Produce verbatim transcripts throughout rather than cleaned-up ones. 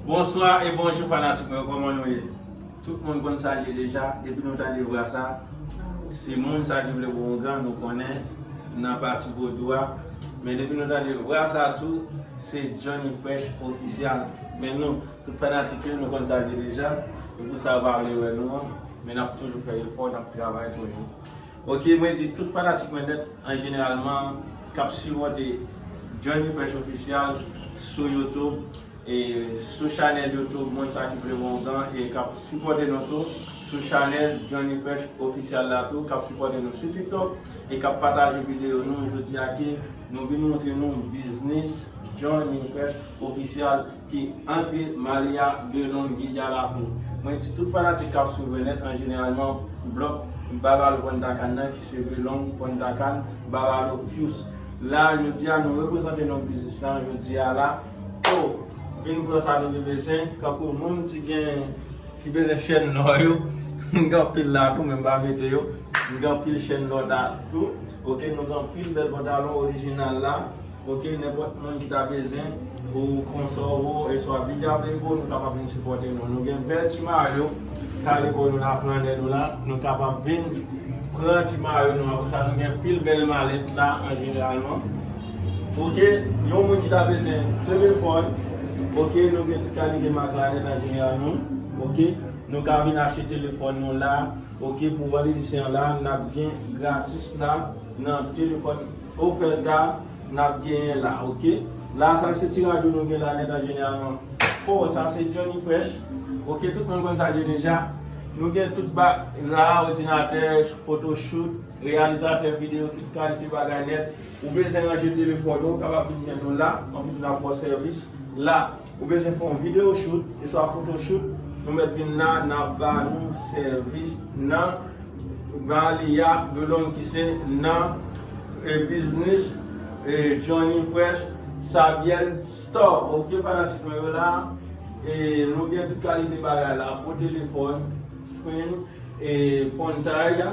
Bonswa e bonjou fanatik mwen, kòman nou ye? Tout moun konn sa l ye deja, depi nou tande vwa sa, se moun sa ki vle bon ougan, nou konnen nan pati vodou a. Men depi nou tande vwa sa tou, se Johnny Fresh Official. Men nou, tout fanatik yo, nou konn sa l ye deja. E pou sa yo pa vle wè nou an, men n ap toujou fè efò, n ap travay toujou. Ok, mwen di tout fanatik mwen nèt an jeneralman k ap sipòte Johnny Fresh Official sou YouTube, e sou chanèl YouTube Moun Sa Ki Vle Bon Ougan, e k ap sipòte nou tou sou chanèl Johnny Fresh Official la tou, k ap sipòte nou sou TikTok, e k ap pataje videyo nou. Jodi a ke nou vin montre nou biznis Johnny Fresh Official ki antre Malia Belong Bidja Lafe. Mwen di tout fanatik k ap swiv mwen nèt an jeneralman blòk Bavalo Pòntakan nan ki se Belong Pòntakan Bavalo Fuse. La, jodi a, nou reprezante non biznis lan, jodi a la, oh, vin pran sa nou te bezwen, kankou moun ki gen, ki bezwen chèn lò yo, m gen anpil la tou, men m pa mete yo, m gen anpil chèn lò la tou, ok, nou gen anpil bèl pantalon orijinal la, ok, nenpòt moun ki ta bezwen, ou Konsovo, e swa Bidja Plego, nou kapab vin sipòte nou, nou gen bèl ti mayo, kale kò nou la, flannè nou la, nou kapab vin pran ti mayo nou, apre sa nou gen pil bèl malèt la an jeneralman. Ok, yon moun ki ta bezwen telefòn, ok, nou gen tout kalite mak la nèt an jeneralman, ok, nou ka vin achte telefòn nou la, ok, pou vandredi sen an la, n ap gen gratis la, nan telefòn ofèt la, n ap genyen la, ok, la sa se ti radyo nou gen la nèt an jeneralman. Oh, sa se Johnny Fresh. Ok, tout moun konn sa l ye deja. Nou gen tout ba la, òdinatè, photoshoot, reyalizatè videyo, tout kalite bagay nèt. Ou bezwen ranje telefòn ou, ou kapab vin jwenn nou la, anplis n ap ba w sèvis la. Ou bezwen fè yon videyo shoot, e swa photoshoot, nou mèt vin la, n ap ba nou sèvis nan Malia Belong ki se nan e biznis e Johnny Fresh Sabyèl Store. Ok, fanatik mwen yo la, e nou gen tout kalite bagay la, pou telefòn, screen, e pòntay,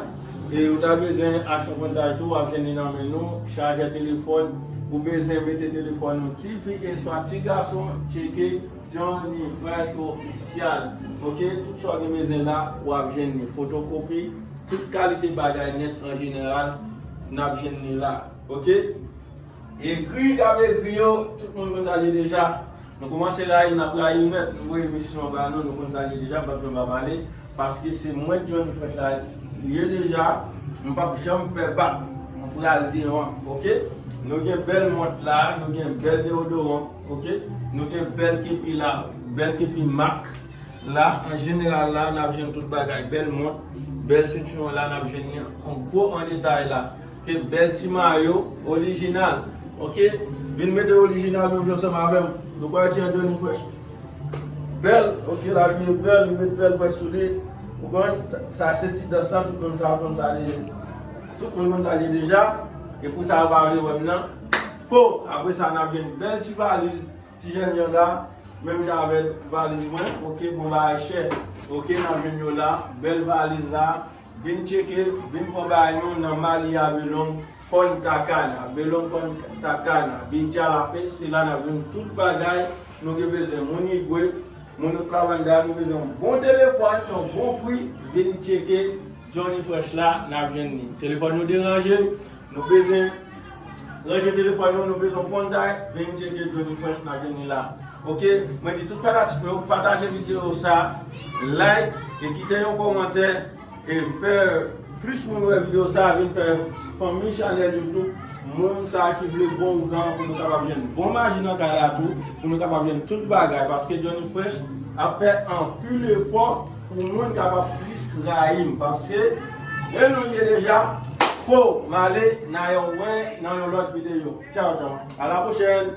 e ou ta bezwen achte yon pòntay tou, w ap jwenn li nan men nou, chajè telefòn, ou bezwen mete telefòn ou, tifi e swa ti gason, tcheke Johnny Fresh Official. Ok, tout sa w gen bezwen la, w ap jwenn li. Fotokopi, tout kalite bagay nèt an jeneral, n ap jwenn li la. Ok? Egri k ap egri yo, tout moun konn sa l ye deja. Nou kòmanse rayi, n ap rayi nèt, nou voye misyon ba nou, nou konn sa l ye deja, m p ap janm pa pale. Paske se mwen Johnny Fresh la ye deja, m p ap janm fè bak, m pral devan, ok? Nou gen bèl mont la, nou gen bèl deodoran, ok? Nou gen bèl kepi la, bèl kepi mak la, an jeneral la, n ap jwenn tout bagay, bèl mont, bèl sentiwon la, n ap jwenn li an gwo an detay la. Ke bèl ti mayo orijinal. Ok? Vin mete orijinal menm jan ansanm avè m. Nou kwè ki an Johnny Fresh. Bèl, ok, l abiye bèl, li met bèl fresh sou li. Ou konprann? Sa, sa se ti dans la, tout moun sa konn sa li ye. Tout moun konn sa li ye deja. E pou sa yo pa vle wè m nan. Po, apre sa, n ap jwenn bèl ti valiz. Ti jèn yo la, menm jan avè valiz mwen, ok, bon bagay chè. Ok, n ap jwenn yo la, bèl valiz la, vin tcheke, vin pran bagay nou nan Malia Belong Punta Cana. Belong Punta Cana, Bidja Lafe, se la n ap jwenn tout bagay nou gen bezwen. Moun Igwe, moun Oklahoma, nou bezwen yon bon telefòn, yon bon pri, vin tcheke Johnny Fresh la, n ap jwenn li. Telefòn nou deranje, nou bezwen ranje telefòn nou, nou bezwen pòntay, vin tcheke Johnny Fresh, n ap jwenn li la. Ok, mwen di tout fanatik mwen yo, pataje videyo sa, like, e kite yon kòmantè, e fè plis moun wè videyo sa, vin fè fanmi chanèl YouTube Moun Sa Ki Vle Bon Ougan, pou nou kapab jwenn bon maji nan kay la tou, pou nou kapab jwenn tout bagay, paske Johnny Fresh ap fè anpil efò pou moun kapab plis rayi m, paske e nou ye deja, po, m ale, n a yon wè nan yon lòt videyo. Tchaw, tchaw. A la pwochèn.